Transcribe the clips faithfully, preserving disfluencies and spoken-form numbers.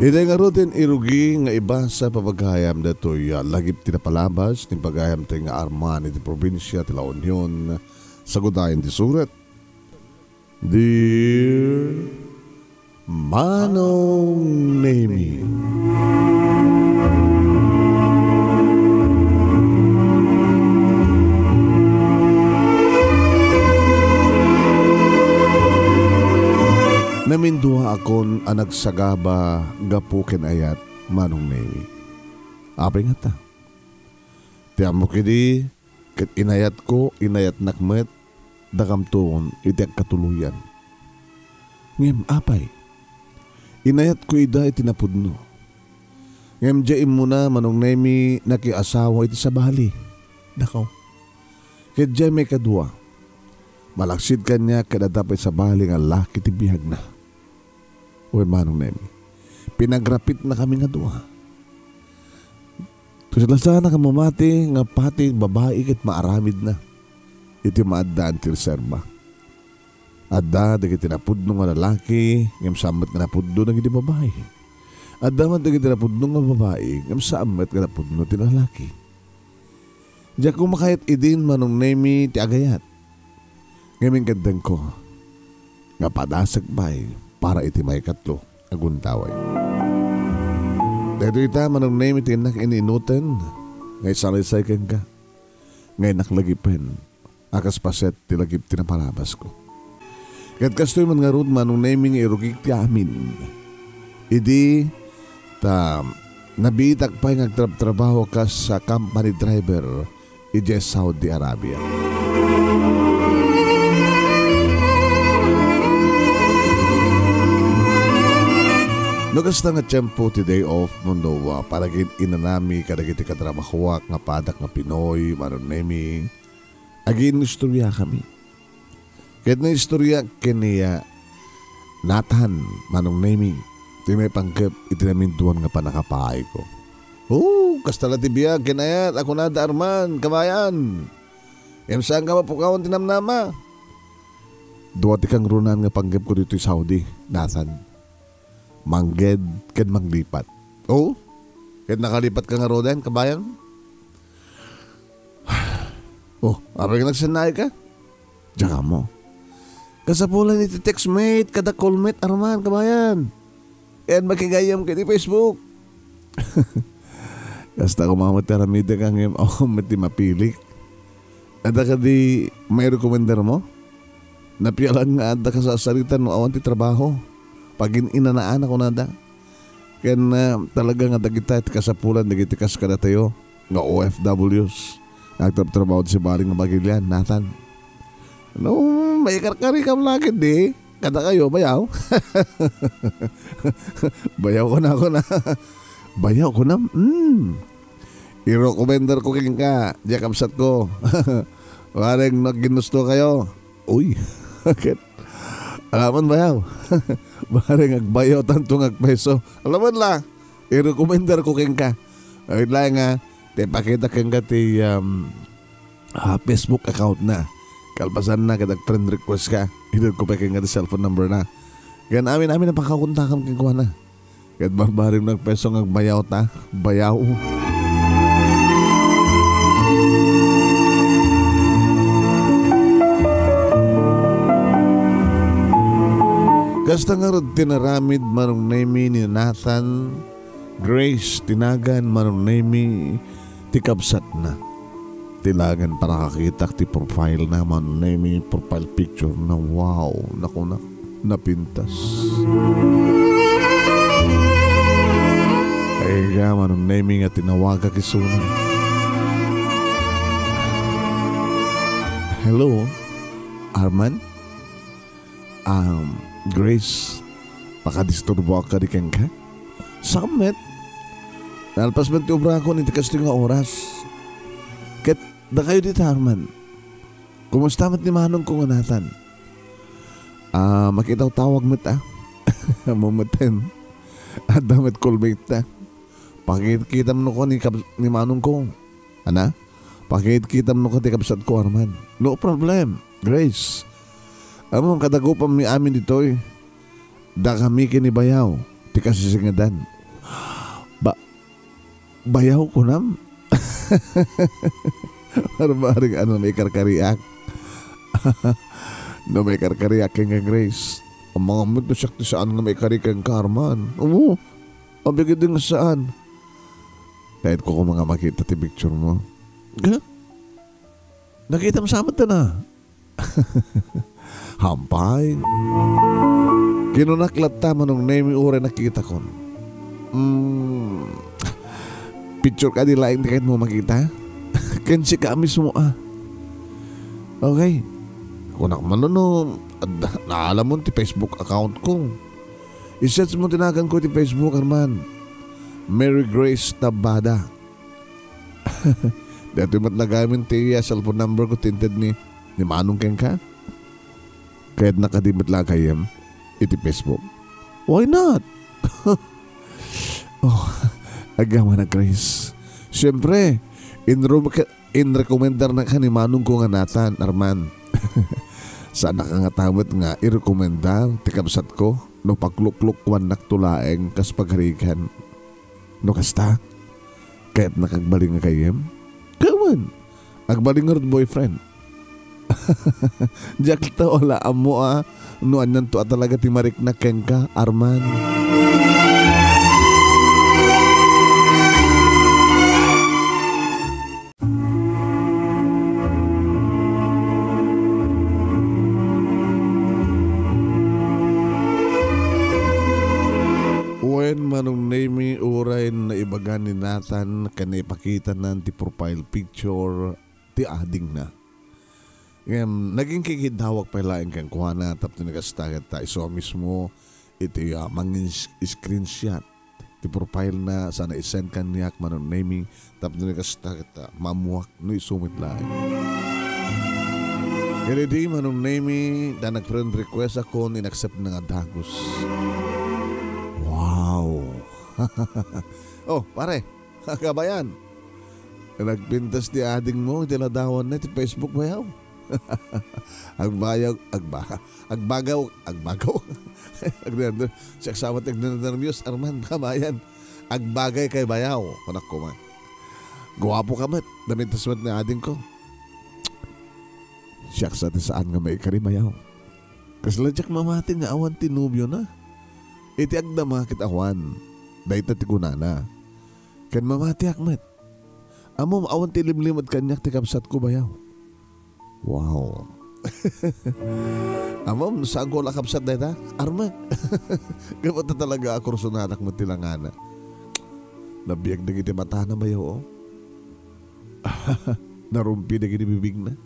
Iti ngaruden irugi nga ibasa pagayam datoy a lagip ti napalabas ni pagayam ti nga Arman iti probinsia ti La Union, sagudayen ti surat. Dear Manong Nemi. Namindua akon a nagsagaba gapu ken ayat, Manong Nemi. Apay ngata? Ti ammok idi, ket inayatko, inayatnak met, dakamton iti agkatuloyan. Ngem apay, inayatko ida iti napudno. Ngem diay immuna, Manong Nemi, nakiasawa iti sabali. Dakaw. Ket diay maikadua, malaksid kaniak ket adda pay sabali nga laki ti biagna. Wen, Manong Nemi, pinagrapitnakami nga dua. Kasla sanak a mamati nga pati babai ket maaramidna iti maaddaan ti reserba. Adda dagiti napudno nga lalaki, ngem saan met nga napudno dagiti babai. Adda met dagiti napudno nga babai, ngem saan met nga napudno ti lalaki. Diak makayat idin, Manong Nemi, ti agayat. Ngem inkeddengko nga padasek pay para iti maikatlo a gundaway. Daytoy ita, Manong Nemi, ti innak in-inuten nga isalaysay kenka, nga innak lagipen a kas paset ti lagip ti napalabasko. Ket kastoy man ngarud, Manong Nemi, nga irugik ti amin. Idi ta nabiitak pay nga agtrabtrabaho kas a company driver idiay Saudi Arabia. No kasta nga tiempo ti day off mo no, ah, panagin-inanami kadagiti katrabahoak nga padak nga Pinoy, Manong Nemi, agiinistoriakami. Ket naistoriak ken ni, ah, Nathan, Manong Nemi, ti maipanggep iti naminduan nga pannakapaayko. Oh, kasta la ti biag ken ayat a kunada, Arman, kabayan. Ngem saanka mapukawan ti namnama. Dua ti kangrunaan nga panggepko ditoy Saudi, Nathan. Mangged ken manglipat. Oh? Ket nakalipatka ngaruden, kabayan? Oh, apay nga nagsennaayka? Diak ammo. Kasapulan iti textmate kada callmate, Arman, kabayan. Ket makigayyem ket iti Facebook. Kasta koma met ti aramidek, ngem awan met ti mapilik. Adda kadi mairekomendarmo? Napialan nga adda kasarsarita no awan ti trabaho. Pagin-inanaan a kunada. Ken, ah, talaga nga dagita ti kasapulan dagiti kas kadatayo nga O F Ws nga agtrabtrabaho iti sabali nga bagilian, Nathan. No, maikarkarikam la ketdi kadakayo, bayaw. Bayaw kuna, kuna. Bayaw kuna. Mm. Irekomendarko kenka, diay kabsatko. Bareng no agginustokayo. Uy, ket alamon bayaw. Bareng agbayaw tanto nga agpeso. Alamon la, irekomendarko kenka. Ay, laeng nga, ti pakita kenka ti, um, ah, Facebook account na. Kalpasanna, ket ag-friend request ka. Itedko pay kenka ti cellphone number na. Ken amin-amin a pakakontakam kenkuana. Ket barbareng no agpeso nga agbayawta, bayaw. Kasta ngarud ti naramid, Manong Nemi, ni Nathan, Grace ti nagan, Manong Nemi, ti kabsatna. Ti laeng pannakakitak ti profile na, Manong Nemi, profile picture na. Wow, naku, nak-, napintas. Ay ka, Manong Nemi, nga tinawagak isuna. Hello, Arman? Um, Grace, pakadisturboak kadi kenka? Saan met? Nalpas met ti obrakon iti kastoy nga oras. Ket dakayo dita, Arman. Kumusta met ni manongko nga Nathan? Ah, makitawtawag met, ah. Ammom met, adda met callmate ta. Pakitkitam no ko ni kab-, ni manongko. Ana? Pakitkitam no ko ti kabsatko, Arman. No problem, Grace. Ammom, kadagupammi amin ditoy. Dakami ken ni bayaw. ti kasisingedan. Ba-, bayaw kunam? Barbaring ano maikarkariak. No maikarkariak kenka, Grace. Amangan met no siak ti saan nga maikari kenka, Arman. Oo. Abigiding saan. Kayatko koma nga makita ti picture mo. Ha? Nakitam sa amat na. Hampay. Kinunak latta, Manong Nemi, uray nakitakon. Mm, picture ka di laeng ti kayat mo makita? Ken sika mismo, ah. Okay. Kunak man no, ad-, naalamon ti Facebook account ko. I-search mo ti naganko iti Facebook, Arman. Mary Grace Tabada. Daytoy met la gamin ti, ah, cellphone number ko ti inted ni, ni Manong kenka. Kayatna kadi met la gayyem iti Facebook. Why not? Oh, agyamanak, Grace. Siyempre, inrum-, inrekomendarnaka ni Manong ko nga Nathan, Arman. Saannaka ngata met nga irekomendar ti kabsatko no pakluklukuannakto laeng kas pagarigan. No kasta, kayatnak agbalin nga gayyem? Kawan, agbalin nga boyfriend. Diak ta wala ammo a no anianto a talaga ti mariknak kenka, Arman. Wen, Manong Nemi, uray naibaga ni Nathan ken naipakitana ti profile picture ti adingna. Ngem, nagingkikiddawak pay laeng kenkuana tapno ni kasta ket ta isu a mismo iti, ah, mangin-screenshot ti profile na sana i-send kaniak, Manong Nemi, tapno ni kasta ket, ah, maammoak no isu met laeng. Ket idi, Manong Nemi, ta nag-friend request ako, in-accept na nga dagus. Wow! Oh, pare, kabayan. Nagpintas ti adingmo iti ladawanna iti Facebook bayaw. Agbayaw, agba-, agbagaw, agbagaw. Agner-, siak sa met agnernerbios, Arman, kabayan. Agbagay kay bayaw, kunak koma. Guapo ka met, napintas met ni adingko. Siak sa ti saan nga maikari bayaw. Kasla diak mamati nga awan ti nobiona. Iti agdama ket awan. Dayta ti kunana. Ken mamatiak met. Ammom, awan ti limlimed kaniak ti kabsatko bayaw. Wow. Ammom, saanko la kabsat dayta? Armek. Gapu ta talaga a kursonadak met ti langana. Nabiag dagiti matana bayaw, oh. Narumpi dagiti bibigna.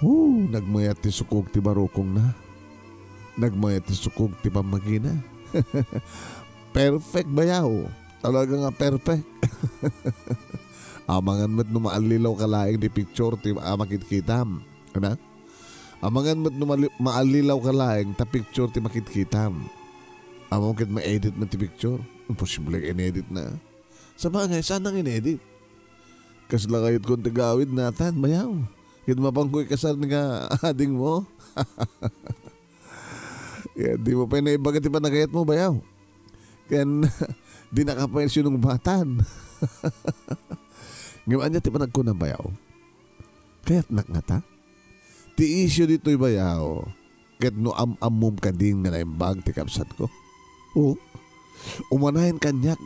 Woo, nagmayat ti sukog ti barukongna. Nagmayat ti sukog ti pammagina. Perfect bayaw. Talaga nga perfect. Amangan met no maallilaw ka laeng ti picture ti, ah, makitkitam. Ano? Amangan met no mali-, maallilaw ka laeng ta picture ti makitkitam. Ammom ket ma-edit met ti picture. Imposible inedit na. Sabagay, saan nang inedit? Kasla kayat kon ti gawid natan, bayaw. Ket mapanko ikasar ni nga adingmo. Ya, di mo pay naibaga ti panagayatmo, bayaw. Ken, di na ka pay sinungbatan. Ngem ania ti panagkunam, bayaw? Kayatnak ngata? Ti isyu ditoy, bayaw, ket no am-ammom kadin nga naimbag ti kabsatko. O, umanayen kaniak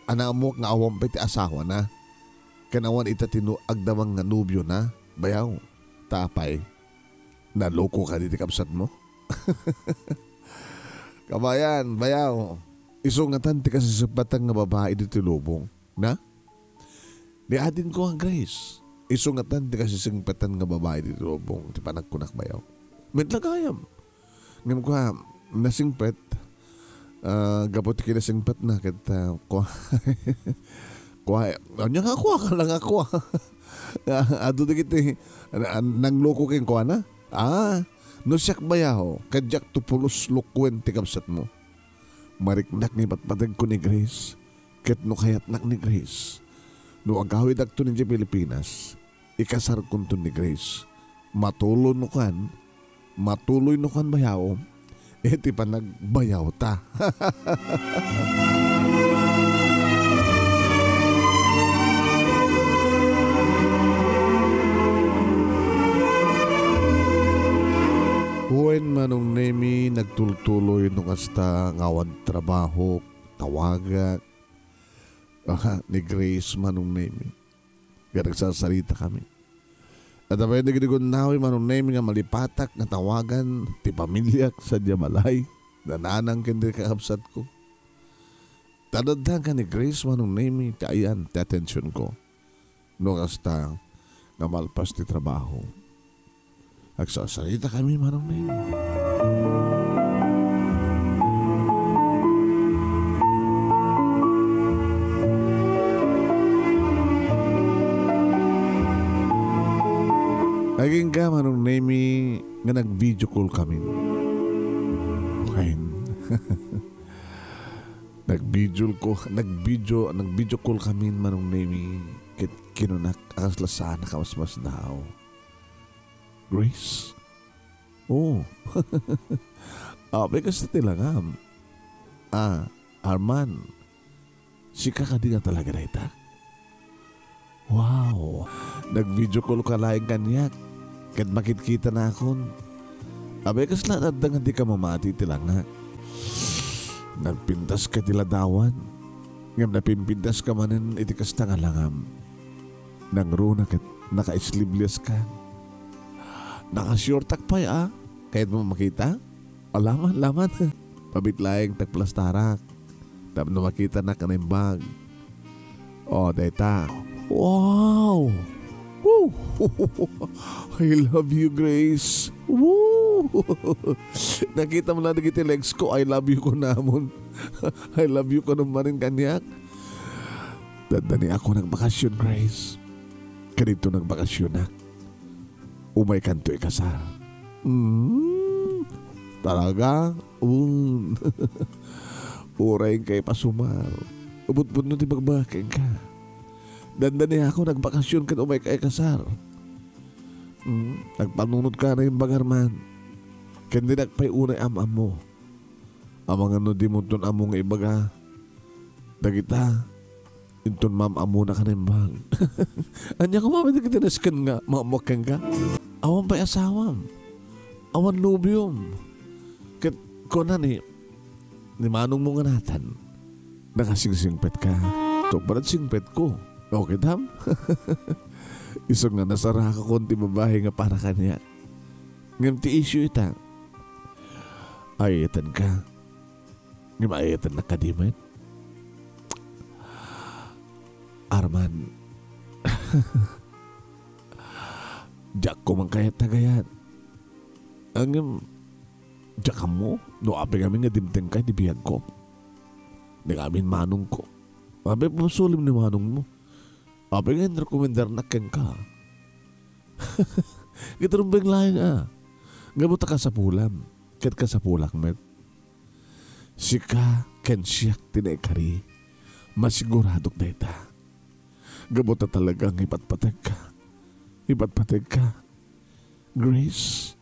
a naammoak nga awan pay ti asawana, ken awan ita ti no-, agdamag nga nobiona, bayaw. Ta apay, naloko kadi ti kabsatmo? Kabayan, bayaw, isu ngatan ti kasisingpetan nga babai ditoy lubong. Na? Ni adingko nga Grace, isu ngatan ti kasisingpetan nga babai ditoy lubong ti panagkunak bayaw. Met la gayam. Ngem kua, nasingpet, ah, gapu ti kinasingpetna ket, ah, kua, kua, ania nga kua, kala nga kua. Adu dagiti, ah, nangloko kenkuana. Ah, no siak bayaw, ket diak to pulos lokuen ti kabsatmo. Mariknak nga ipatpategko ni Grace, ket no kayatnak ni Grace, no agawidakton idiay Pilipinas, ikasarkonton ni Grace. Matuloy no kan, matuloy no kan bayaw, iti panagbayawta. Wen, Manong Nemi, nagtultuloy no kasta nga awan trabahok, tawagak. Aha, ni Grace, Manong Nemi. Nga nagsasarita kami. Adda pay dagiti gunnawi, Manong Nemi, nga malipatak nga tawagan ti pamiliak sadiay balay, nanang ken ti kakabsatko. Ta adda nga ni Grace, Manong Nemi, ti ayan ti atensionko. No kasta nga malpas ti trabaho. Agsasarita kami, Manong Neng. Agingga, Manong Nemi, nga nag-video call kami. Ay, nag-video ko, nag-video, nag-video call kami, Manong Nemi. Ket kinunak, a kasla saan a kamasmasdaaw. Grace? Oh. Apay, kasta ti langam? Ah, Arman, sika kadi nga talaga dayta? Wow! Nag-video call ka laeng kaniak, ket makitkitanakon. Apay, kasla adda nga dika mamati iti langak? Nagpintas ka iti ladawan, ngem napimpintas ka manen iti kasta nga langam. Nangruna ket naka-sleeveless ka. Naka-shortak pay a. Kayatmo makita? Alaman, laman. Pabit laeng ta plastarak tapno makitanak a naimbag. O, dayta. Wow! Woo! I love you, Grace. Woo! Nakita mo na dagiti legs ko, I love you ko namon. I love you ko naman rin kaniak. Dandani ako nagbakasyon, Grace. Kadito nagbakasyonak. Umaykanto ikasar. Mm, talaga? Un. Uray kay pasumar. Ubutbutno ti bagbaga kenka. Dandani ako nagbakasyon ken umayka ikasar. Mm, nagpanunot ka na yung bagarman. Ken dinak pay unay am-ammo. Amangan no dimonton ammo nga ibaga. Dagita, inton mam-ammona ka naimbag. Ania koma met dagiti nasken nga maammoak kenka? Awan pay asawam. Awan nobiom. Ket kuna ni, ni manongmo nga natan, nakasingsingpet ka. Tungpal singpet ko. Okay, dam? Isu nga nasarakakon ti babae nga para kaniak. Ngem ti issue ita, ay-ayatenka. Ngem ay-ayatennak kadi met? Arman, diak ko man kayat tagayat. Ngem, diak ammo no apay ngamin nga dimtengka iti biagko. Ni ngamin manongko. Apay pamsulim ni manongmo? Apay nga inrekomendarnak kenka? Ket rumbeng laeng a. Gapu ta kasapulam, ket kasapulak met. Sika ken siak ti naikari. Masiguradok dayta. Gapu ta talagang ipatpategka. Ipatpategka. Grace,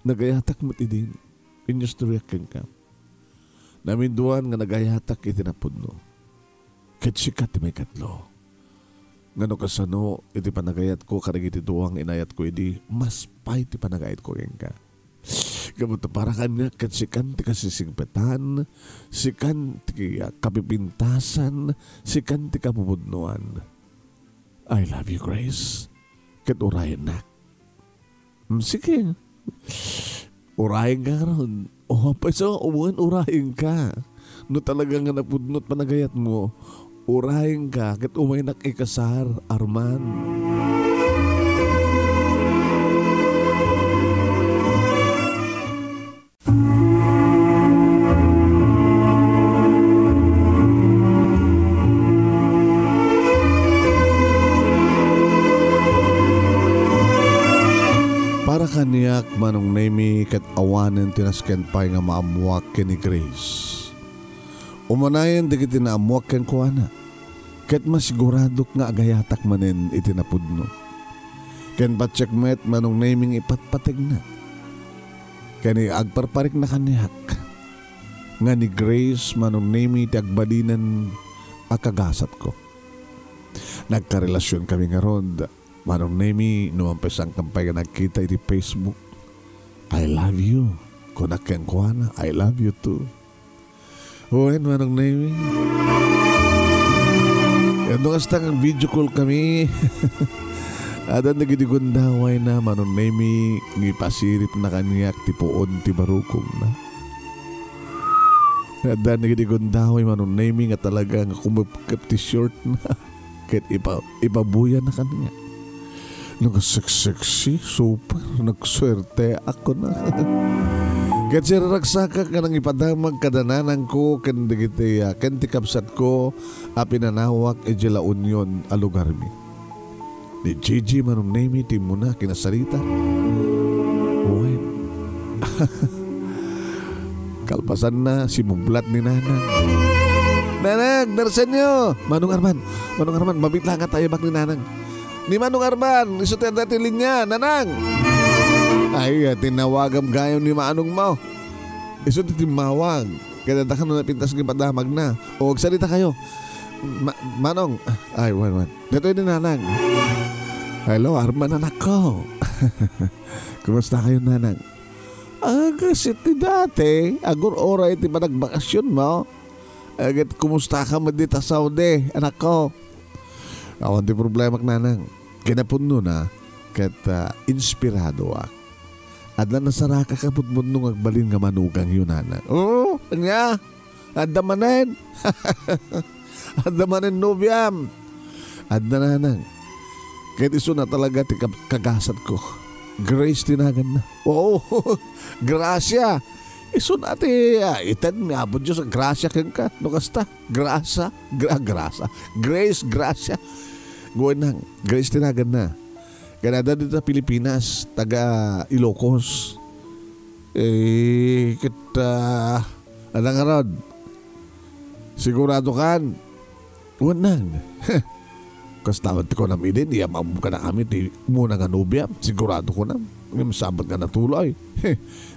nagayatak met idin. Inyustoriak kenka. Naminduan nga nagayatak iti napudno. Ket sika ti maikatlo. Nga no kasano iti panagayatko kadagiti dua nga inayatko idi, mas pay ti panagayatko kenka. Gapu ta para kaniak ket sikan ti kasisingpetan, sikan ti kapipintasan, sikan ti kapupudnoan. I love you, Grace. Ket urayennak. Mm, sige. Urayenka ngarud. O, apay sa, wen, urayenka. No talaga nga napudno ti panagayatmo, urayenka ket umaynak ikasar, Arman. Para kaniak, Manong Nemi, ket awanen ti nasken pay nga maammoak ken ni Grace. Umanayen dagiti naammoak kenkuana, ket masiguradok nga agayatak manen iti napudno. Ken patiek met, Manong Nemi, nga ipatpategna. Ken agparparikna kaniak, nga ni Grace, Manong Nemi, ti agbalinen a kagasatko. Nagkarelasionkami ngarud. Manong Nemi, no mampasankam pay nga nagkita iti Facebook, "I love you." Kunak kenkuana, "I love you too." Wen, Manong Nemi. Yan, no kasta nga video call kami. Addan dagiti gundawayna, Manong Nemi, nga ipasiripna kaniak ti puon ti barukongna. Addan dagiti gundaway, Manong Nemi, nga talaga nga kumupkep ti shortna. Ket ipa-, ipabuyanna kaniak. No, nga sexy, super, nagsuerteak, kuna. Ket siraragsakak nga nangipadamag kada nanangko ken dagiti, ah, ken ti kabsatko a pinanawak idiay La Union a lugarmi. Ni Gigi, Manong Nemi, ti immuna kinasarita. Wen. Kalpasanna, simublat ni Nanang. "Nanang, darsenyo!" "Manong Arman, Manong Arman, mabiit laeng nga ayabak ni Nanang." "Ni Manong Arman, isu ti adda ti linya, Nanang!" "Ay, tinawagam gayam ni manongmo. Isu ti timmawag. Kaya adda kano napintas nga padamagna. O, agsaritakayo. Ma-, Manong," ay, wen, wen. Datoy ni Nanang. "Hello, Arman, anakko." "Kumustakayo, Nanang?" "Agasat ti dati, agur-uray ti panagbakasionmo. Ket kumustaka met dita Saudi, anakko?" "Awan ti problemak, Nanang." Kinapudnona ket, ah, inspiradoak. "Adda nasarakak a pudpudno nga agbalin nga manugangyo, Nanang." "Oo, ania? Adda manen?" "Adda manen nobiam?" "Adda, Nanang. Ket isuna talaga ti kab-, kagasatko. Grace ti naganna." "Oo, Gracia. Isuna ti, ah, itedmi, Apo Dios, a gracia kenka. No kasta, grasa, gra-, grasa. Grace, Gracia." "Wen, Nang, Grace ti naganna. Ket adda dita Pilipinas, taga Ilocos." "Eh, ket, ah, adda ngarud? Siguradokan?" "Wen, Nang. Kasta met ti kunam idin, iyam-am kadakami ti umuna nga nobiam, sigurado kunam. Ngem saan met nga natuloy?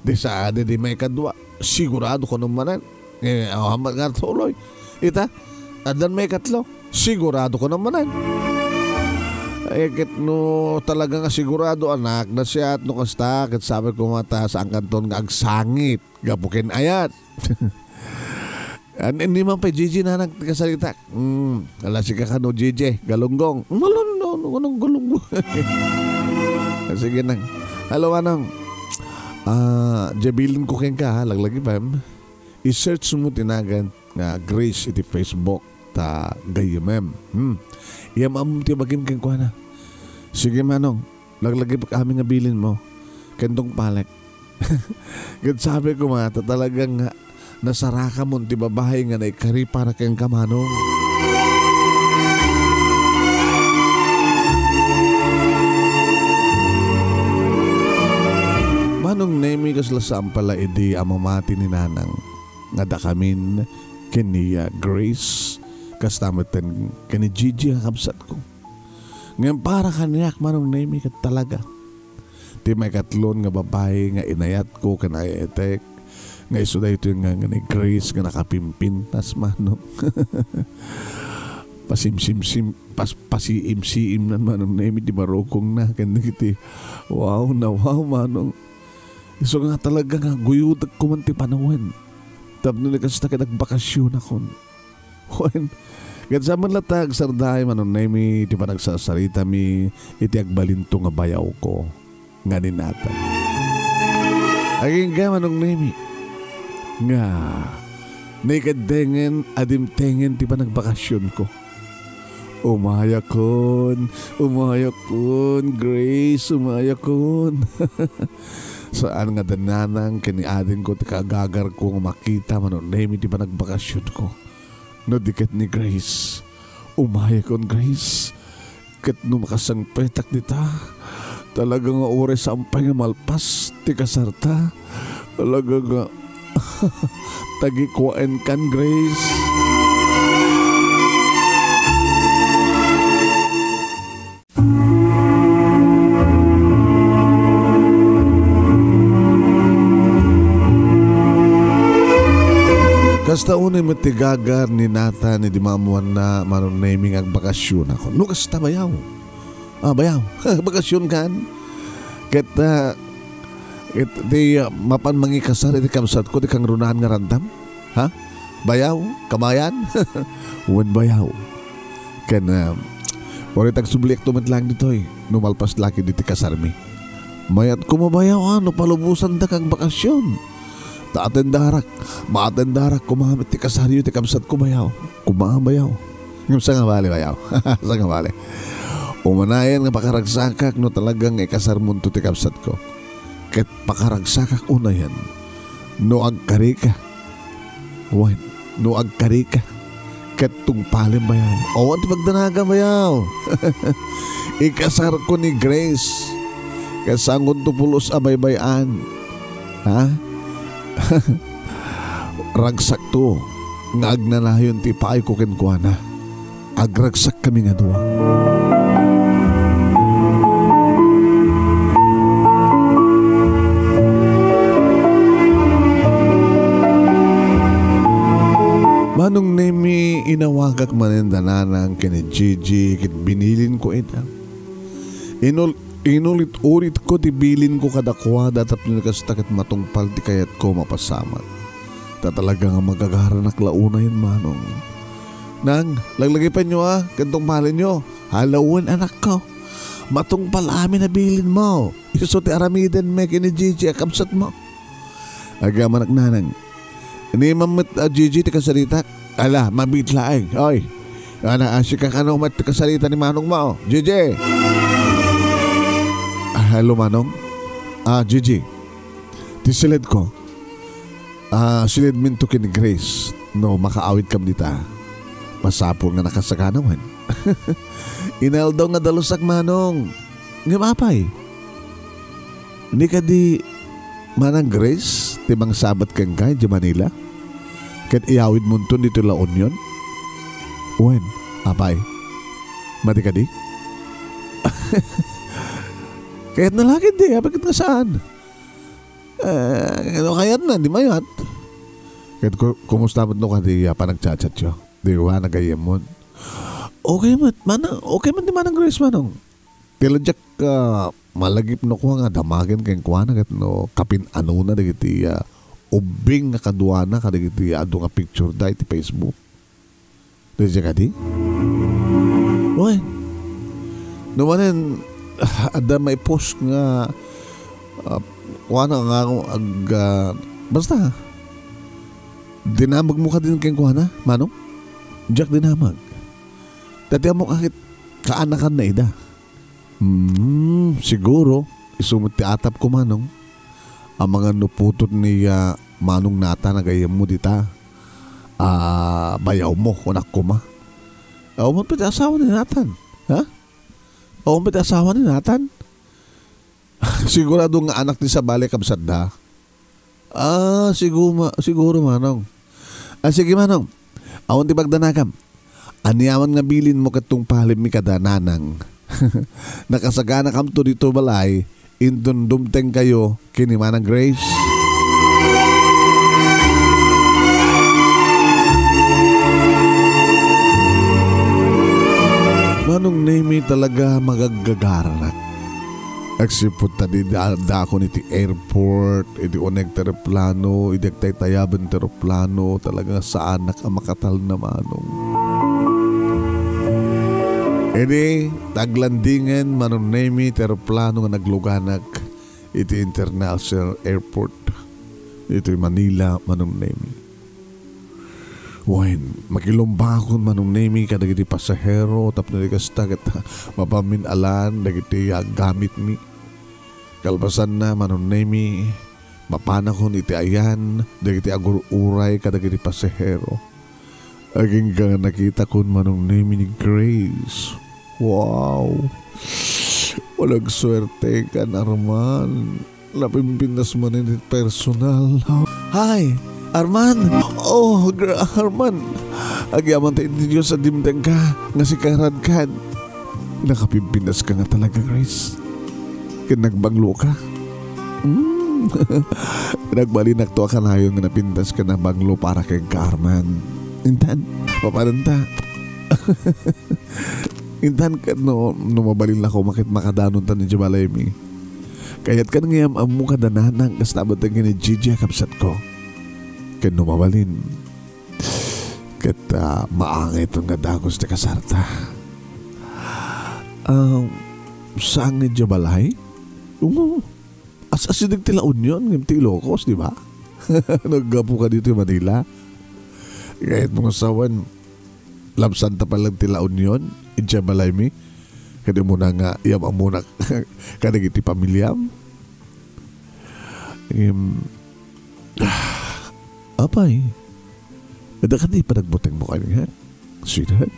Di sa, di, di maikadua, sigurado kunam manen. Eh, awan met nga natuloy. Ita, addan maikatlo, sigurado kunam manen." "Eh, ket no talaga nga sigurado, anak, nasayaat no kasta, ket sabi ko nga ta, saan kanton nga agsangit gapu ken ayat." An-, ni man pay Gigi, Nanang, ti kasaritak. Hmm, ala, sika kano, Gigi, galunggong. No, no, no, no, anong galunggong? Sige, Nang. Hello, Manong. Ah, diay bilinko kenka, ha, laglagipem. I-searchmo ti nagan nga Grace iti Facebook, ta gayyemem. Hmm. Iyam-am ti bagim kenkuana. Sige, Manong. Laglagipek amin nga bilinmo. Ken tungpalek. Ket sabi koma, ta talagang nasarakamon ti babai nga naikari para kenka, Manong. Manong Nemi, kasla saan pala idi a mamati ni Nanang nga dakamin ken ni, ah, Grace, kasta met ken ni Gigi a kabsatko. Ngem para kaniak, Manong Nemi, ket talaga ti maikatlon nga babai nga inayatko ken ay-ayatek nga isu daytoy nga, nga ni Grace nga nakapimpintas, Manong. Pasimsimsim, pas-, pasiimsiimnan, Manong Nemi, ti barukongna ken dagiti wow na wow, Manong. Isu nga talaga nga guyodek koma ti panawen tapno ni kasta ket agbakasionakon. Wen, ket saan met latta agsarday, Manong Nemi, ti panagsasaritami iti agbalinto nga bayawko nga ninatag. Agingga, Manong Nemi, nga naikeddengen a dimtengen ti panagbakasionko. Umayakon, umayakon, Grace, umayakon. Saan nga da ni Nanang ken ni adingko ti kaagagarko nga makita, Manong Nemi, ti panagbakasionko. No di ket ni Grace. Umayakon, Grace. Ket no makasangpetak dita, talaga nga uray saan pay nga malpas ti kasarta. Talaga nga tagikuaenkan, Grace. Kasta unay met ti gagar ni Nathan idi maammoanna, Manong Nemy, nga agbakasyonak. No kasta, bayaw. Ah, bayaw. Bakasyon kan? Ket, ah, ket ti, ah, mapan mangikasar iti kabsatko, ti kangrunaan nga randam? Ha? Bayaw? Kamayan? Wen, bayaw. Ken, ah, uray ta agsubliakto met laeng ditoy, no malpas la ketdi ti kasarmi. Mayat koma, bayaw, a, no palubosandak agbakasyon. Ta atendarak, maatendarak koma met ti kasaryo ti kabsatko, bayaw. Koma, bayaw. Ngem sangabali, bayaw. Sangabali. Umanayen nga pakaragsakak no talaga nga ikasarmonto ti kabsatko. Ket pakaragsakak unayen no agkarika. Wen, no agkarika. Ket tungpalem, bayaw. Awan ti pagdanagam, bayaw. Ikasarko ni Grace. Ket saankonto pulos a baybay-an. Ha? Ragsakto nga agnanayon ti ipaayko kenkuana. Agragsakkami nga dua. Manong Nemy, inawagak manen da Nanang ken ni Gigi ket binilinko ida. Inul-, inulit-ulitko ti bilinko kadakuada tapno kasta ket matungpal ti kayatko mapasamak. Ta talaga nga magagaranak la unayen, Manong. Nang, laglagipenyo a, ken tungpalenyo. Hala wen, anakko. Matungpal amin a bilinmo. Isu ti aramidenmi ken ni Gigi a kabsatmo. Agyamanak, Nanang. Ni Mammet a Gigi ti kasaritak. Ala, mabiit laeng. Oy. Ana, a, sika kano met ti kasarita ni manongmo, Gigi? Ah, hello, Manong. Ah, Gigi. Ti siledko. Ah, siledminto ken ni Grace. No makaawidkam dita, masapul nga nakasagana wen. Inaldaw nga dalusak, Manong. Ngem apay? Ni kadi Manang Grace ti mangsabat kenka idiay Manila? Ket iyawidmonton ditoy La Union? Wen, apay? Madi kadi? Kayatna la ketdi, apay ket nga saan? Eh, no kayatna, di mayat. Ket ku-, kumusta met no kadi a panagchatchatyo? Di wa nagayyemmon? Okay met, Manang, okay met ni Manang Grace, Manong. Ti la diak, ah, malagip no kua nga damagen kenkuana ket no kapin-anona dagiti, ah, ubbing nga kaduana kadagiti adu nga picture da iti Facebook. Daydiay kadi? Wen. No manen, adda maipost nga, ah, kuana nga ag-, ah, basta, dinamagmo kadin kenkuana, Manong? Diak dinamag. Ta ti ammok a ket kaanakanna ida. Hmm, siguro, isu met ti atapko, Manong. Amangan no putot ni, ah, Manong Nathan a gayyemmo dita. Ah, bayawmo, kunak koma. Awan met ti asawa ni Nathan. Ha? Awan met ti asawa ni Nathan? Sigurado nga anak ti sabali a kabsatda. Ah, siguma-, siguro, Manong. Ah, sige, Manong. Awan ti pagdanagam. Aniaman nga bilinmo ket tungpalemmi kada Nanang. Nakasaganakamto ditoy balay, inton dumtengkayo ken ni Manang Grace. Manong Nemy, talaga magaggagaranak. Agsipud ta di da-, dakon iti airport, idi uneg ti eroplano, idi agtaytayaben ti eroplano, talaga nga saanak a makatalna, Manong. Idi taglandingen, Manong Nemy, ti eroplano nga nagluganak iti International Airport iti Manila, Manong Nemy. Wen, makilumbakon, Manong Nemy, kadagiti pasahero tapno di kasta ket mapamin-alan dagiti, ah, gamitmi. Kalpasanna, Manong Nemy, mapanakon iti ayan dagiti agur-uray kadagiti pasahero. Agingga nga nakitakon, Manong Nemy, ni Grace. Wow! Walang suerte kan, Arman. Napimpintas manen iti personal. Hi, Arman! Oh, gra-, Arman! Agyaman ta iti Dios a dimtengka nga sika radkan. Nakapimpintaska nga talaga, Grace. Ken nagbangloka. Hmm? Nagbalinakto a kanayon nga napintas ken nabanglo para kenka, Arman. Intan, papananta. Intan ket no, no mabalinakon ket makadanontan idiay balaymi. Kayatkan nga iyam-ammo kada nanang kasta met ken ni Gigi a kabsatko. Ken no mabalin, ket, ah, maangayton nga dagus ti kasarta. Ah, saan nga idiay balay? Oo. As-, asideg ti La Union ngem ti Ilocos, di ba? Naggapu ka ditoy Manila. Kayatmo nga sawen, labsanta pay laeng ti La Union idiay balaymi. Ket immuna nga iyam-ammonak kadagiti pamiliam. Em, ah, apay, adda kadi panagbutengmo kaniak, sweetheart?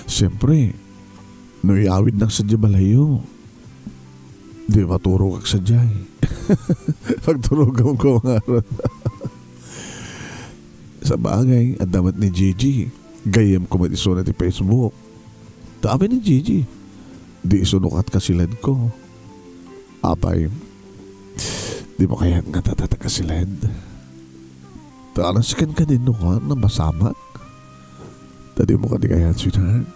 Siempre, no iyawidnak sadiay balayyo, di maturogak sadiay. Pagturoganko ngarud. Sabagay, adda met ni Gigi. Gayyemko met isuna ti Facebook. Ta apay ni Gigi, di isu no kat-, kasiled ko. Apay, di mo kayat nga tatata kasiled? Ta alas ken kadin no ka, napasamak. Ta di mo kadi kayat, sweetheart?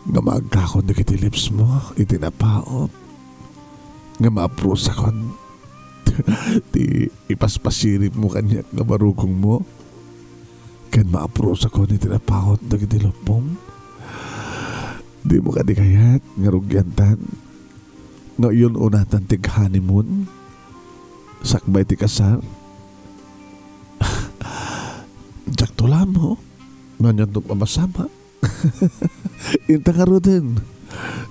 Nga maagkakon dagiti lips mo iti napaut, nga maaprusakon ti ipaspasirip mo kaniak nga barukong mo, ken maaprusakon iti napaut dagiti lupom. Di mo kadi kayat nga rugiantan nga uyun-unatan ti honeymoon sakbay ti kasar? Diak to lamo. Nganyan to mapasamak. Inta ngaruden.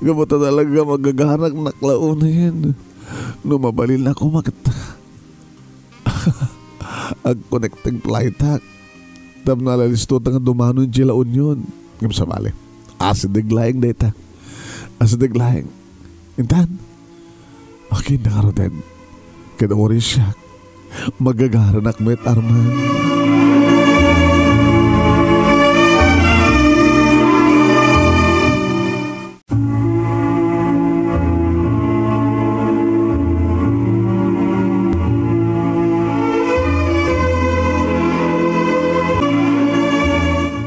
Ngem ta talaga magaganak naklaonayen. No mabalinakon met, agconnecting flightak. Tapno ala listo ta nga dumano idiay La Union. Ngem sabali, asideg laeng dayta. Asideg laeng. Intan? Akin na ngaruden. Ket uray siak, magagaranak met, Arman.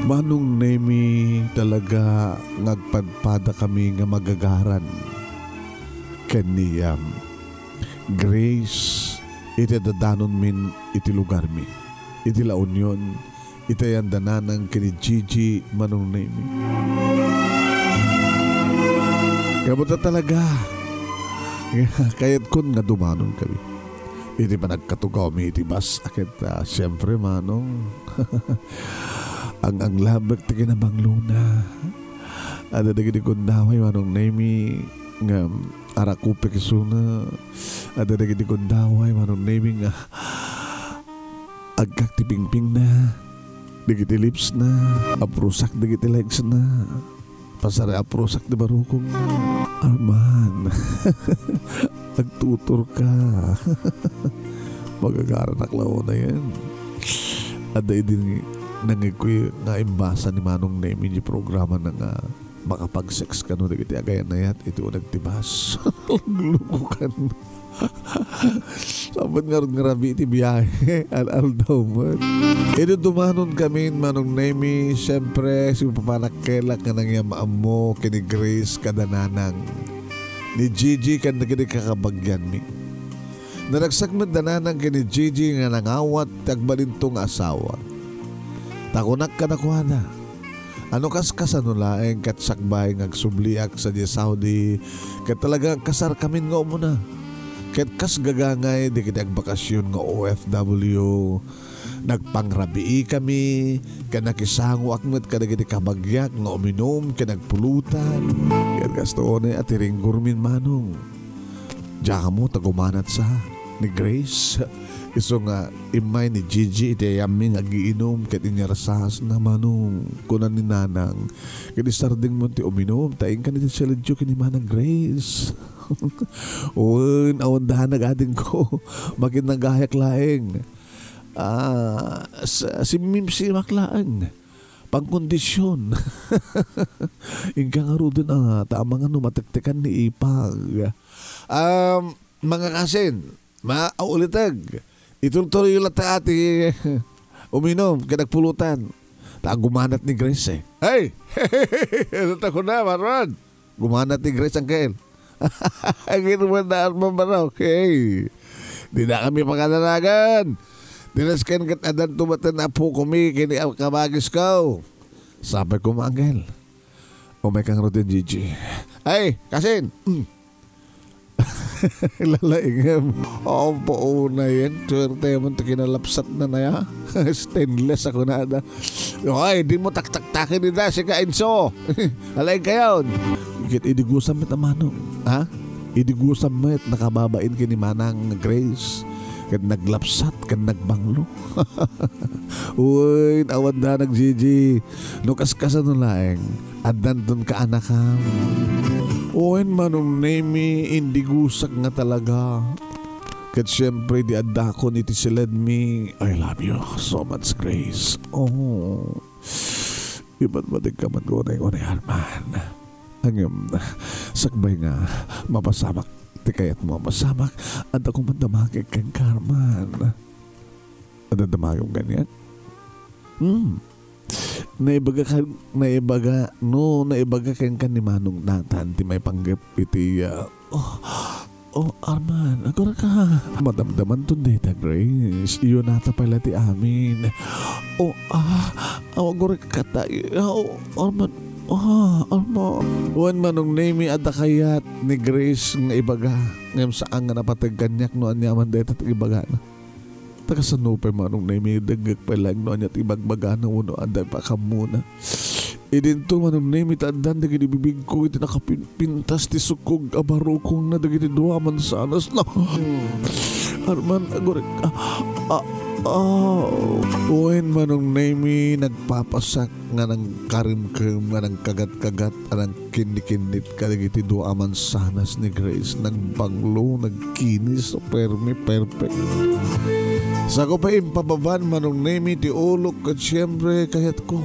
Manong Nemi, talaga nga agpadpadakami nga magagaran ken ni Yam Grace iti dadanonmin iti lugarmi, iti La Union, iti ayan da nanang ken ni Gigi, Manong Nemi. Ngem ta talaga, kayatkon nga dumanonkami iti panagkatugawmi iti bus a ket, ah, siempre, Manong, ang-anglabek ti kinabanglona. Adda dagiti gundaway, Manong Nemi, nga arakupek isuna. Adda dagiti gundaway, Manong Nemi, nga agkak ti pingpingna, dagiti lipsna, aprusak dagiti legsna. Pasar-, aprusak ti barukongna. Arman, agtuturka. Magagaranak la unayen. Adda idi nangegko nga imbasa ni Manong Nemi di programana nga makapag-sex kano dagiti agayan-ayat iti uneg ti bus. Luglukokan. Sabet ngarud nga rabii ti biahe, al-aldaw met. Idi dumanon kami, Manong Nemi, siempre, sipapanakkelak nga nangyam-ammo ken ni Grace kada nanang, ni Gigi ken dagiti kakabagyanmi. Naragsak met da nanang ken ni Gigi nga nangawat ti agbalinto nga asawa. Ta kunak kadakuada, "Ano, kas-, kasano laeng ket sakbay nga agsubliak sadiay Saudi ket talaga agkasarkamin nga umuna? Ket kas gagangay dagiti agbakasyon nga O F W, nagpangrabiikami ket nakisangoak met kadagiti kabagiak nga uminum ken agpulutan. Ket kastoy unay a ti ringgormin, Manong." Diak ammo ta gumanat sa ni Grace. Isu nga immay ni Gigi iti ayammi nga agiinum ket inyarsaasna, Manong, kuna ni Nanang. Ket isardengmo ti uminum, ta inkan iti siledyo ken ni Manang Grace. Wen, awan danag, adingko. Makinnagayak laeng. Ah, sa-, simmimsimak laeng. Pangkondisyon. Inka ngaruden a, ta amangan no matektekan ni ipag. Um, mga kasin, mauliteg. Itultuloy latta ti uminom, ken agpulutan. Ta agumanat ni Grace, eh. Hey! Ano ta kuna, Marwan? Gumanat ni Grace, Uncle. Agirman na Arman Barok. Hey! Di na kami pakananagan. Di nasken ket adan tumaten apo kami, kini ang kabagis ko. Sabi ko, Uncle. Umay kang Rodin Gigi. Ay, kasin! Mm. Lalaingem. Apo, una yan. Suerte mo, ta kinalapsat na na ya. Stainless ako na ada. Oy, di mo taktaktakin ida, si Kainso. Alaing kayon. Ket idi gusam met a manong, ha? Idi gusam met nakababain ken ni Manang Grace. Ket naglapsat, ken nagbanglo. Uy, awan da nag-G G. No kaskasano laeng, addanton kaanakam. Wen, Manong Nemi, indigusak nga talaga. Ket siempre, di addakon iti siledmi. I love you so much, Grace. Oh. Ibatbatek ka man unay-unay, Arman. Ngem, sakbay nga, mapasamak. Ti kayat mo mapasamak, adda kong mandamagek kenka, Arman. Adda damagem kaniak? Hmm. Naibaga ka, naibaga, no, naibaga kenka ni Manong Nathan ti maipanggep iti, ah, oh, oh, Arman, agurayka. Madamdamanton dayta, Grace. Iyo nata pay la ti amin. Oh, ah, oh, agurayka tayo. Oh, Arman. Ah, Arman. Wen, Manong Nemi, adda kayat ni Grace nga ibaga. Ngem saan nga napateg kaniak no aniaman dayta ti ibagana. Ta kasano pay, Manong Nemi, dengngek pay laeng no ania ti ibagbagana wenno adda pay kammona. Idinto, Manong Nemi, ta addan dagiti bibigko iti nakapinpintas ti sukog a barukongna dagiti dua a mansanasna. Arman, agurek, ah, ah, ah. Wen, Manong Nemi, nagpapasak nga nangkarimkem, nga nangkagatkagat, a nangkinnikinnit kadagiti dua a mansanas ni Grace. Nagbanglo, nagkinis, permi, perfect. Sako pay impababan, Manong Nemi, ti ulok ket siempre, kayatko.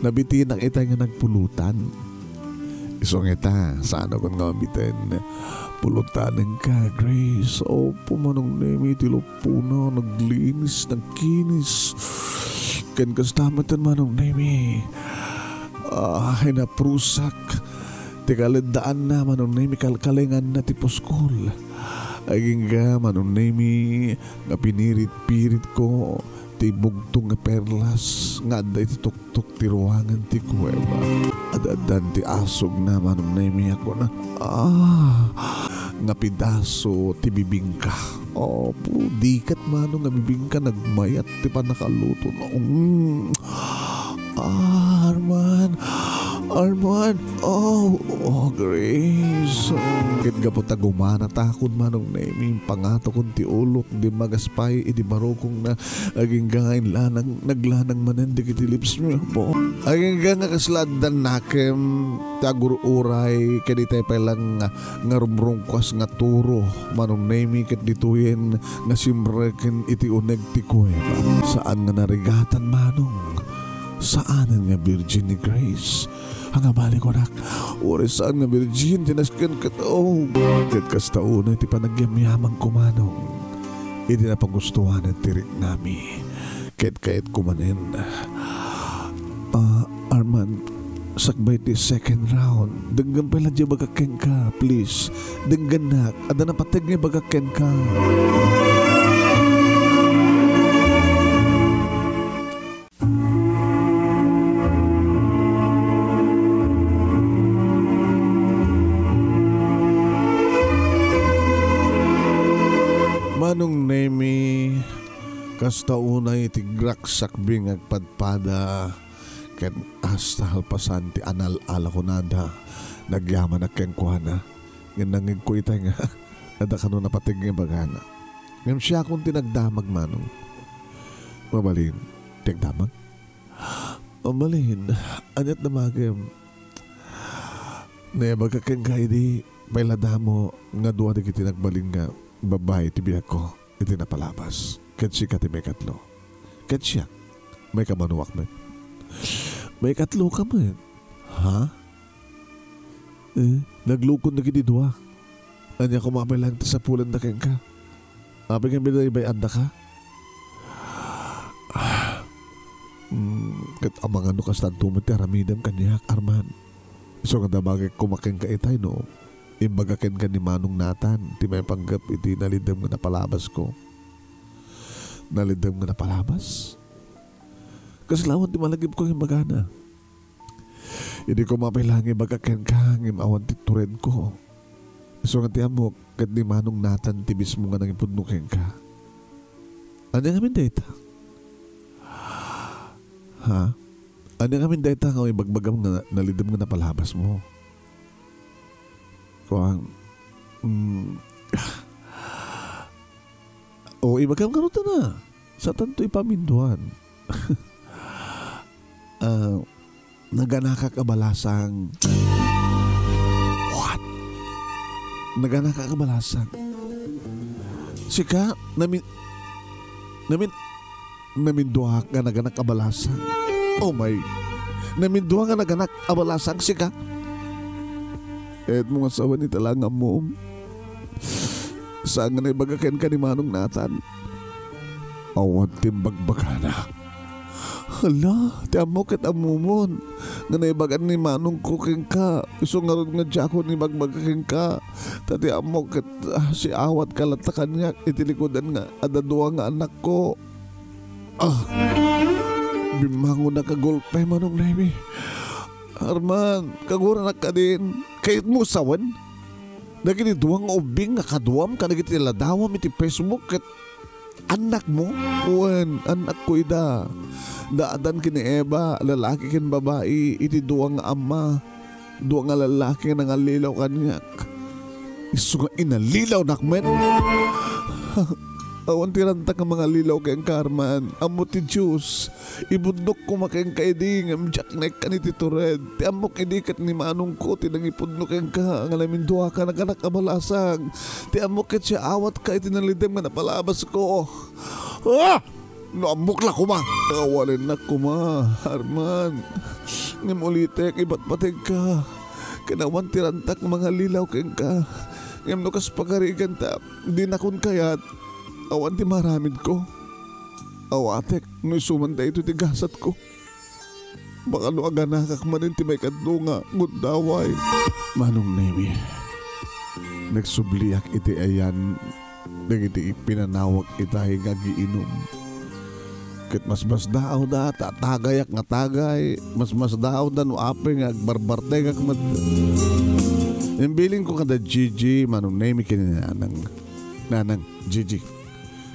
Nabitinak itay nga nagpulutan. Isu nga ita, saan a kun nga mabiten. Pulutanenka, Grace. Opo, Manong Nemi, ti lupona, naglinis, nagkinis. Ken kasta met, Manong Nemi. Ah, inaprusak. Ti kaleddaanna, Manong Nemi, kalkalenganna ti puskol. Agingga, Manong Nemi, nga pinirit-piritko ti bugtong nga perlas nga adda iti tuktok ti ruangan ti kuweba. Ad-addan ti asugna, Manong Nemi, a kuna, ah, nga pidaso ti bibingka. Apo, dikat, Manong, nga bibingka nagmayat ti pannakaluto. Mm. Ah, Arman. Arman. Oh, oh, Grace. Ket gapu ta gumanatakon, Manong Nemi, pangatokon ti ulok, dimmagas pay idi barukongna, agingga nga inlanang, naglanang manen dagiti lipsmi, Apo. Agingga nga kasla addan nakem ti agur-uray, ket itay pay lang nga rumrungkuas nga turo, Manong Nemi, ket ditoyen nga simreken iti uneg ti kuweba. Saan nga narigatan, Manong. Saanen nga birgin ni Grace. Ania bali kunak, uray saan nga birgin ti nasken ket, oh, ket kasta unay ti panagyamyamangko, Manong. Idi napagustuanen ti riknami. Ket kayatko manen. Ah, Arman, sakbay ti second round. Denggem pay la diay ibagak kenka, please. Denggennak, adda napateg nga ibagak kenka. Manong Nemi, kasta unay ti graksakbing agpadpada, ket hasta kalpasan ti anal-ala kunada, nagyamanak kenkuana. Ngem nangngegko itay nga, adda kano napateg nga ibagana. Ngem siakon ti nagdamag, Manong. Mabalin, ti agdamag? Mabalin, ania't damagem? Naibagak kenka idi, pay la damo nga dua dagiti nagbalin nga babbai ti biagko iti napalabas. Ket sika ti maikatlo. Ket siak, maikamanuak met. Maikatloka met. Ha? Eh, naglukon dagiti dua. Ania koma pay laeng ti sapulenda kenka? Apay nga binaybay-andaka? Ah, mm, ket amangan no kastanto met ti aramidem kaniak, Arman. Isu nga dabagek koma kenka itay no imbaga kenka ni Manong Nathan ti maipanggep iti nalidem nga napalabasko. Nalidem nga napalabas? Kasla awan ti malagipko nga imbagana. Idi koma pay laeng ibaga kenka ngem awan ti turedko. Isu nga ti ammok, ket ni Manong Nathan ti mismo nga nangipudno kenka. Ania ngamin dayta? Ha? Ania ngamin dayta nga ibagbagam nga nalidem nga napalabasmo? Kuan, mm, o, ibagam ngarud ta na. Saanto ipaminduan. Ah, naganakak a balasang. What? Naganakak a balasang. Sika, namin-, namin-, naminduak nga naganak a balasang. Oh my. Naminduak nga naganak a balasang, sika. Kayatmo nga sawen ita la nga ammom. Saan nga naibaga kenka ni Manong Nathan? Awan ti imbagbagana. Hala, ti ammok ket ammomon nga naibagan ni manongko kenka. Isu ngarud nga diakon ibagbaga kenka. Ta ti ammok ket, ah, siawatka latta kaniak iti likudan nga adda dua nga anakko. Ah, bimmangonak a gulpe, Manong Nemi. Arman, kaguranak kadin. Kayatmo sawen? Dagiti dua nga ubbing nga kaduam kadagiti ladawam iti Facebook ket annakmo? Wen, annakko ida. Daadan ken ni Eva, lalaki ken babai, iti dua nga amma, dua nga lalaki nga nangallilaw kaniak. Isu nga inallilawnak met. Awan ti ranta nga mangallilaw kenka, Arman. Ammo ti Dios. Ipudnok koma kenka idi ngem diak naikkan iti tured. Ti ammok idi ket ni manongko ti nangipudno kenka nga naminduaka naganak a balasang. Ti ammok ket siawatka iti nalidem nga napalabasko. Ah! No ammok la koma! Kawalennak koma, Arman. Ngem ulitek, ibatbategka. Ken awan ti rantak mangallilaw kenka. Ngem no kas pagarigan ta, dinakon kayat. Awan ti maaramidko. Awatek no isu man daytoy ti gasatko. Baka no aganakak manen ti maikadua nga gundaway. Manong Nemi, nagsubliak iti ayan dagiti pinanawak itay nga agiinum. Ket masmasdaawda ta tagayak nga tagay, masmasdaawda no apay nga agbarbartegak met. Imbilinko kada Gigi, Manong Nemi ken ni Nanang. Nanang, Gigi,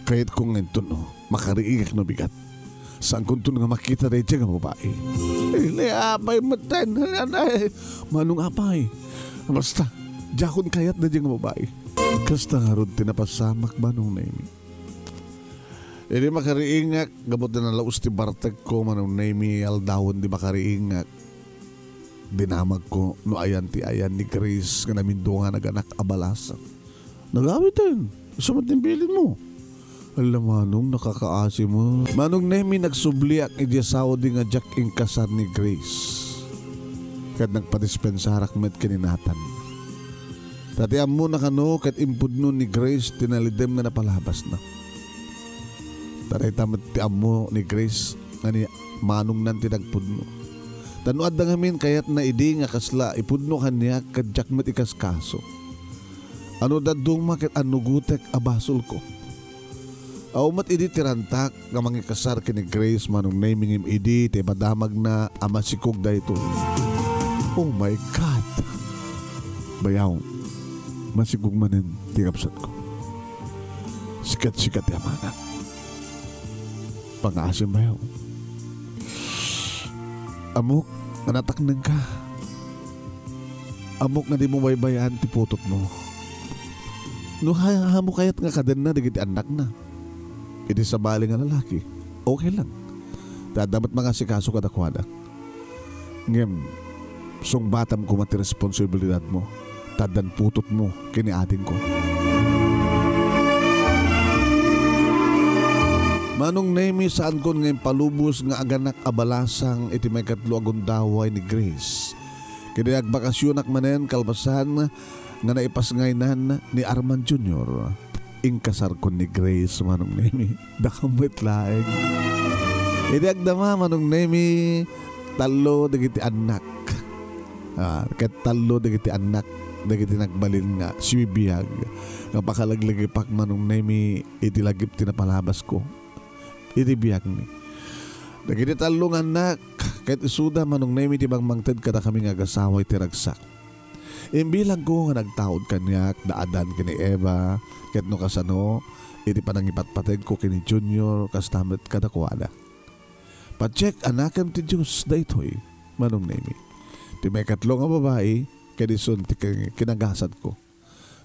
kayatko nga inton no makariigak no bigat. Saankonton nga makita daydiay nga babai. Ni apay metten, anay. Manong apay. Basta, diakon kayat daydiay nga babai. Kasta ngarud ti napasamak, Manong Nemi. Idi makariingak, gapu ta nalaus ti bartekko, Manong Nemi, aldawen di makariingak. Dinamagko no ayan ti ayan ni Grace nga namindua nga naganak a balasang. Nagawiden. Isu met ti imbilinmo. Ala, Manong, nakakaasi mo. Manong Nemi, nagsubliak iti asawa di nga diak inkasar ni Grace. Ket nagpadispensarak met ken ni Nathan. Ta ti ammona kano ket impudno ni Grace ti nalidem nga napalabasna. Ta dayta met ti ammo ni Grace nga ni manongnan ti nagpudno. Ta no adda ngamin kayatna idi nga kasla ipudno kaniak ket diak met ikaskaso. Ano dadduma ket annugotek a basolko. Aw met idi ti rantak nga mangikasar ken ni Grace, Manong Nemi, ngem idi ti ipadamagna a masikog daytoy. Oh my God! Bayaw, masikog manen ti kabsatko. Sikat-sikat ti amana. Pangaasim bayaw. Ammok nga nataknengka. Ammok nga dimo baybay-an ti putotmo. No ha-, haanmo kayat nga kadenna dagiti annakna iti sabali nga lalaki, okay lang. Ta adda met mangasikaso kadakuada. Ngem, sungbatam koma ti responsibilidadmo, ta addan putotmo ken ni adingko. Manong Nemi, saankon nga impalubos nga aganak a balasang iti maikatlo a gundaway ni Grace. Idi agbakasionak manen kalpasan nga naipasngaynan ni Arman Junior, inkasarko ni Grace, Manong Nemi. Dakam met laeng. Idi agdama, Manong Nemi, tallo dagiti annak. Ah, ket tallo dagiti annak dagiti nagbalin nga sibibiag nga pakalaglagipak, Manong Nemi, iti lagip ti napalabasko iti biagmi. Dagiti tallo nga annak, ket isuda, Manong Nemi, ti mangmangted kadakami nga agasawa iti ragsak. Imbilangko nga nagtaud kaniak da Adan ken ni Eva, ket no kasano, iti panangipatpateg ko ken ni Junior, kasta met kadakuada. Patiek a nakem ti Dios daytoy, Manong Nemi. Ti maikatlo nga babai, ket isun ti kin-, kinagasatko.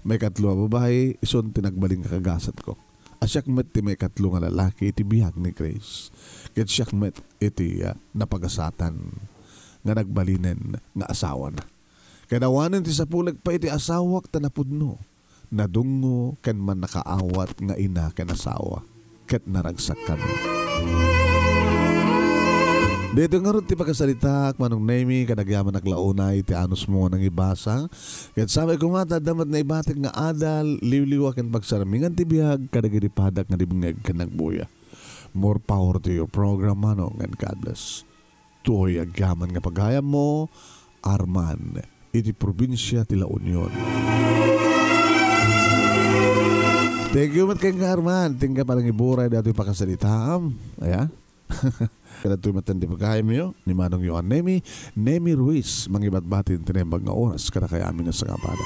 Maikatlo a babai, isun ti nagbalin nga kagasatko. A siak met ti maikatlo nga lalaki iti biag ni Grace. Ket siak met iti, ah, napagasatan nga nagbalinen nga asawana. Ket awanen ti sapulek pay iti asawak ta napudno, nadungngo ken mannakaawat nga ina ken asawa, ket naragsakkami. Daytoy ngarud ti pakasaritaak, Manong Nemi, ket agyamanak la unay iti anusmo nga nangibasa. Ket sapay koma ta adda met naibatik nga adal, liwliwa ken pagsarmingan ti biag kadagiti padak nga dimngeg ken nagbuya. More power to your program, Manong, and God bless. Toy agyaman nga pagayammo, Arman, iti probinsia ti La Union. Thank you met kenka, Arman. Tingga panangiburay datoy pakasaritaam. Aya? Kadatoy met ti pagayamyo ni Manong Yohan Nemi, Nemi Ruiz, mangibatbati ti naimbag nga oras kadakayo amin nga sangapada.